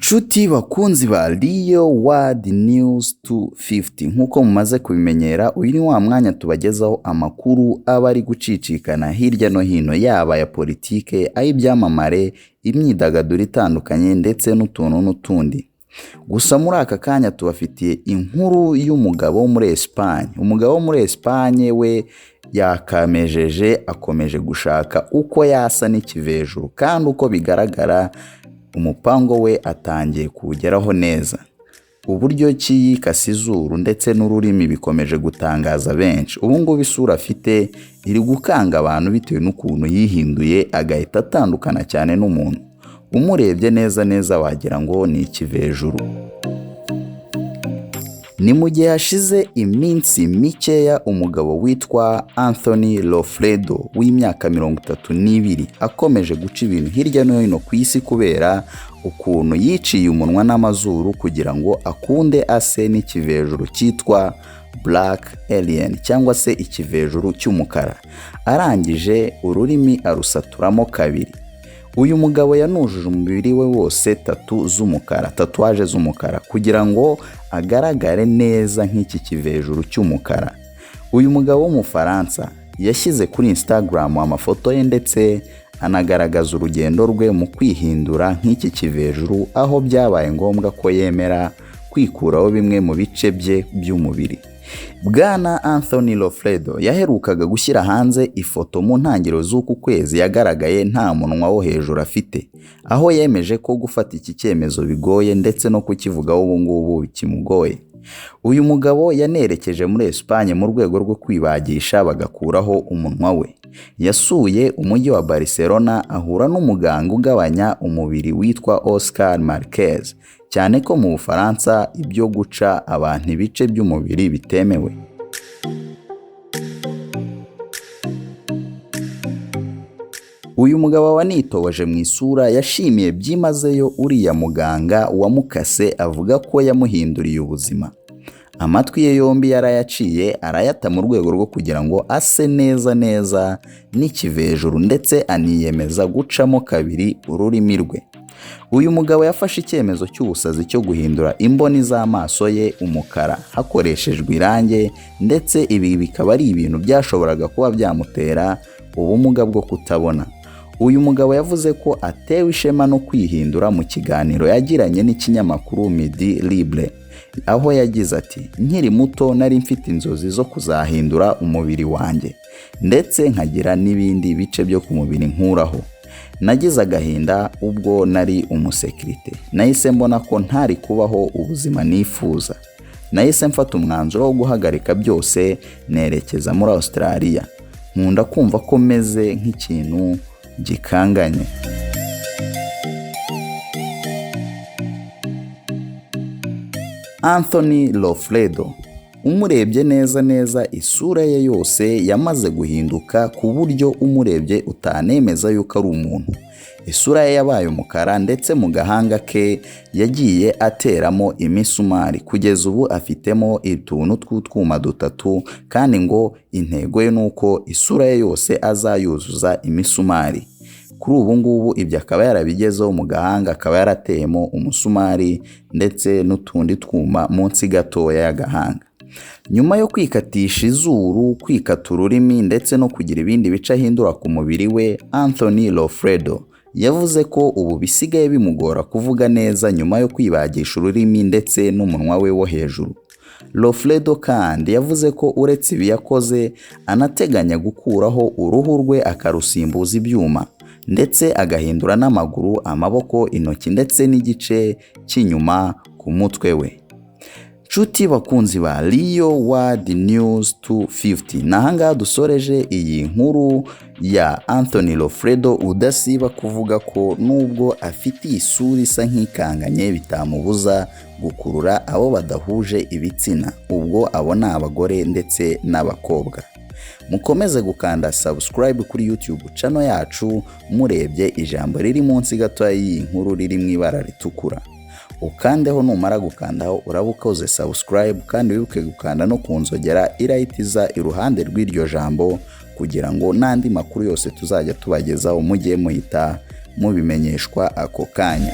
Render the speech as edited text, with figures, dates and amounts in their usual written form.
Nshuti bakunzi ba Real World News 250, nk'uko mumaze kubimenyera, uyu ni wa mwanya tubagezaho amakuru aba ari gucicikana hirya no hino, yaba aya politike, ay'ibyamamare, imyidagaduro itandukanye ndetse n'utuntu n'utundi. Gusa muri aka kanya tubafitiye inkuru y'umugabo wo muri Espagne. Umugabo wo muri Espagne we yakamejeje, akomeje gushaka uko yasa n'ikivejuru, kandi uko bigaragara umupango we atangiye kuwugeraho neza. Uburyo ki yikase izuru ndetse n'ururimi bikomeje gutangaza benshi. Ubu ngubu isura afite iri gukanga abantu bitewe n'ukuntu yihinduye agahita atandukana cyane n'umuntu. Umurebye neza neza wagira ngo ni ikivejuru. Ni mu gihe hashize iminsi mikeya umugabo witwa Anthony Lofredo w'imyaka 32 akomeje guca ibintu hirya no hino ku isi kubera ukuntu yiciye umunwa n'amazuru kugira ngo akunde ase n'ikivejuru cyitwa Black Alien cyangwa se ikivejuru cy'umukara. Arangije ururimi arusaturamo kabiri. Uyu mugabo yanujuje umubiri we wose tattoo z'umukara, tatouage z'umukara, kugira ngo agaragare neza nk'iki kivejuru cy'umukara. Uyu mugabo w'Umufaransa yashyize kuri Instagram amafoto ye ndetse anagaragaza urugendo rwe mu kwihindura nk'iki kivejuru, aho byabaye ngombwa ko yemera kwikuraho bimwe mu bice bye by'umubiri. Bwana Anthony Lofredo yaherukaga gushyira hanze ifoto mu ntangiriro z'uku kwezi yagaragaye nta munwa wo hejuru afite, aho yemeje ko gufata iki cyemezo bigoye ndetse no kukivugaho ubu ngubu kimugoye. Uyu mugabo yanerekeje muri Espagne mu rwego rwo kwibagisha bagakuraho umunwa we. Yasuye umujyi wa Barcelona ahura n'umuganga ugabanya umubiri witwa Oscar Marquez, cyane ko mu Bufaransa ibyo guca abantu ibice by'umubiri bitemewe. Uyu mugabo wanitoje mu isura yashimiye byimazeyo uriya muganga wamukase, avuga ko yamuhinduriye ubuzima. Amatwi ye yombi yarayaciye arayata mu rwego rwo kugira ngo ase neza neza n'ikivejuru, ndetse aniyemeza gucamo kabiri ururimi rwe. Uyu mugabo yafashe icyemezo cy'ubusazi cyo guhindura imboni z'amaso ye umukara hakoreshejwe irange, ndetse ibi bikaba ari ibintu byashoboraga kuba byamutera ubumuga bwo kutabona. Uyu mugabo yavuze ko atewe ishema no kwihindura mu kiganiro yagiranye n'ikinyamakuru Midi Libre, aho yagize ati: "Nkiri muto nari mfite inzozi zo kuzahindura umubiri wanjye ndetse nkagira n'ibindi bice byo ku mubiri nkuraho. Nagize agahinda ubwo nari umusekirite, nahise mbona ko ntari kubaho ubuzima nifuza. Nahise mfata umwanzuro wo guhagarika byose nerekeza muri Australia. Nkunda kumva ko meze nk'ikintu gikanganye." Anthony Lofredo umurebye neza neza isura ye yose yamaze guhinduka ku buryo umurebye utanemeza yuko ari umuntu. Isura ye yabaye umukara ndetse mu gahanga ke yagiye ateramo imisumari, kugeza ubu afitemo utuntu tw'utwuma dutatu, kandi ngo intego ye ni uko isura ye yose azayuzuza imisumari. Kuri ubu ngubu ibyo akaba yarabigezeho, mu gahanga akaba yarateyemo umusumari ndetse n'utundi twuma munsi gatoya y'agahanga. Nyuma yo kwikatisha izuru, kwikata ururimi ndetse no kugira ibindi bice ahindura ku mubiri we, Anthony Lofredo yavuze ko ubu bisigaye bimugora kuvuga neza nyuma yo kwibagisha ururimi ndetse n'umunwa we wo hejuru. Lofredo kandi yavuze ko uretse ibi yakoze, anateganya gukuraho uruhu rwe akarusimbuza ibyuma, ndetse agahindura n'amaguru, amaboko, intoki ndetse n'igice cy'inyuma ku mutwe we. Nshuti bakunzi ba Real World News 250, ni ahangaha dusoreje iyi nkuru ya Anthony Lofredo udasiba kuvuga ko nubwo afite isura isa nk'ikanganye bitamubuza gukurura abo badahuje ibitsina, ubwo abo ni abagore ndetse n'abakobwa. Mukomeze gukanda subscribe kuri YouTube channel yacu murebye ijambo riri munsi gatoya y'iyi nkuru riri mu ibara ritukura. Ukandeho, numara gukandaho uraba ukoze subscribe, kandi wibuke gukanda no ku nzogera irahita iruhande rw'iryo jambo kugira ngo n'andi makuru yose tuzajya tubagezaho mujye muhita mubimenyeshwa ako kanya.